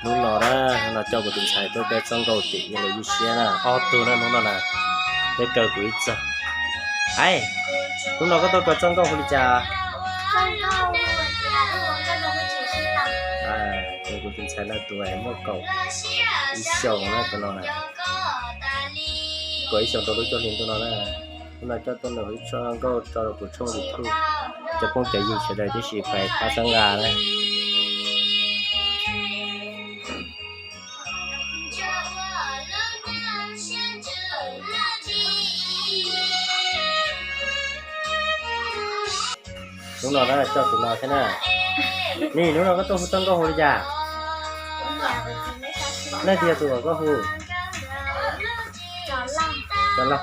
Hnub no na, hnub no coj kuv tus ntxhais tuaj kaw txoj nkauj tim yawg laus Ywj Siab na, ob tug na hnub no na, peb kaw kuv ib txoj. Ai, hnub no koj tuaj kaw txoj nkauj hu li cas? Kuv tus ntxhais no tus muaj kaum ib xyoos na tus no na, kaum ib xyoos rau lub cuaj hli ntuj no na. Hnub no coj tuaj nws hu ib txoj nkauj tso rau kuv tshooj YouTube, cov phooj cov ywg sawv daws tib si pais pab xab nqa na. Hnub no na coj tus no thiab na. Nim hnub no koj tuaj hu txoj nkauj hu li cas? Leej twg yog tus uas koj hu? Cov Lauj.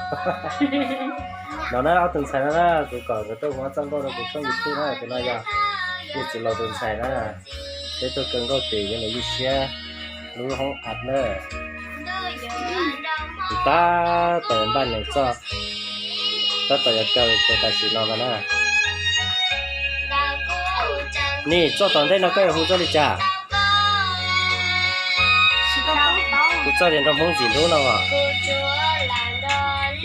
No na ob tug ntxhais no na, kuv kom nkawd tuaj hu ob txoj nkauj rau kuv tshooj YouTube na, tus no yog yawg txiv laus tus ntxhais na. Peb tuaj kaw nkauj tim yawg laus Ywj Siab lub hoob at na. Kuv tab tom npaj nees txoj, tab tom yuav kaw rau tam sim no mas na. Nim txoj tom ntej no koj yuav hu txoj li cas? Hu txoj li nrog Hmoob ntxim hlub no os.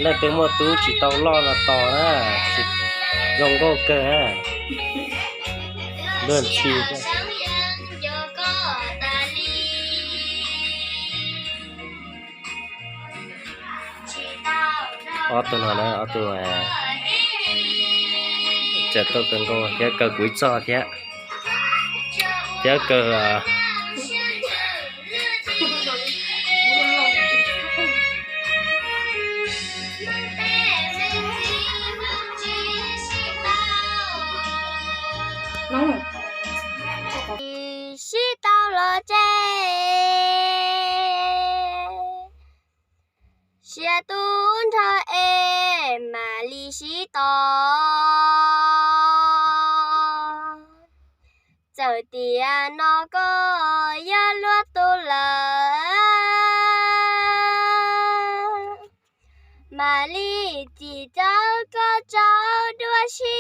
Leej twg muaj tub tsis tau loj no tos na, tsis zoo nkauj kawg na. Luag ntxhi. Ob tug no na, ob tug tseem tuaj kaw nkauj thiab kaw kuv ib txoj thiab, thiab kaw sib tau los ces siab tub nrho es mam li sib tau. Txawm tiam no koj yog luag tug lawm, mam li txim txawb koj rau dua si.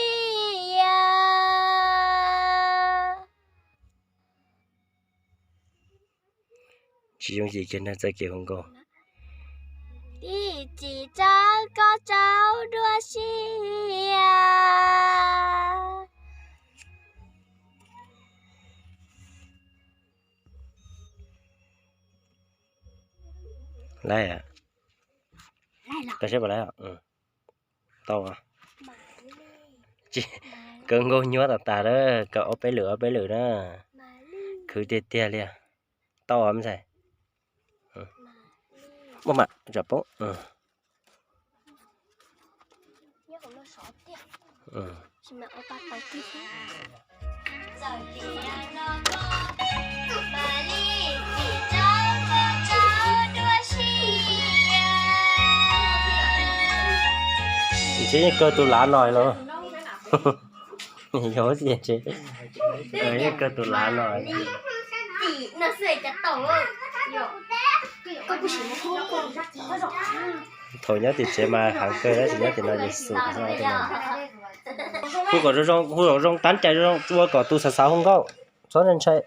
Tsis yooj yim kiag na txoj kev hu nkauj. Txim txawb koj rau dua si. Laib, koj saib puas laib? Tau. Kaw nkauj nyuaj tas tas lawm, kaw ob peb lwm ob peb lwm na. Khwv tiag tiag li. Tau os me ntxhais. Muaj mam tsam poob. Ntshe yeej kawg tus lav no los. Yog tsis ntshe yeej kawg tus lav no. Thaum nyob tim tsev mas heev kawg, tab sis nyob tim no ces xum xwb. Hu kom zoo zoo, hu kom zoo tab cai zoo, ua kom tus xav xav hu nkauj txhob ntshai.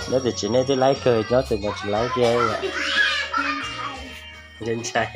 Nyob tim tsev nej twb laib kawg, nyob tim no tsis laib thiab. Ntshai.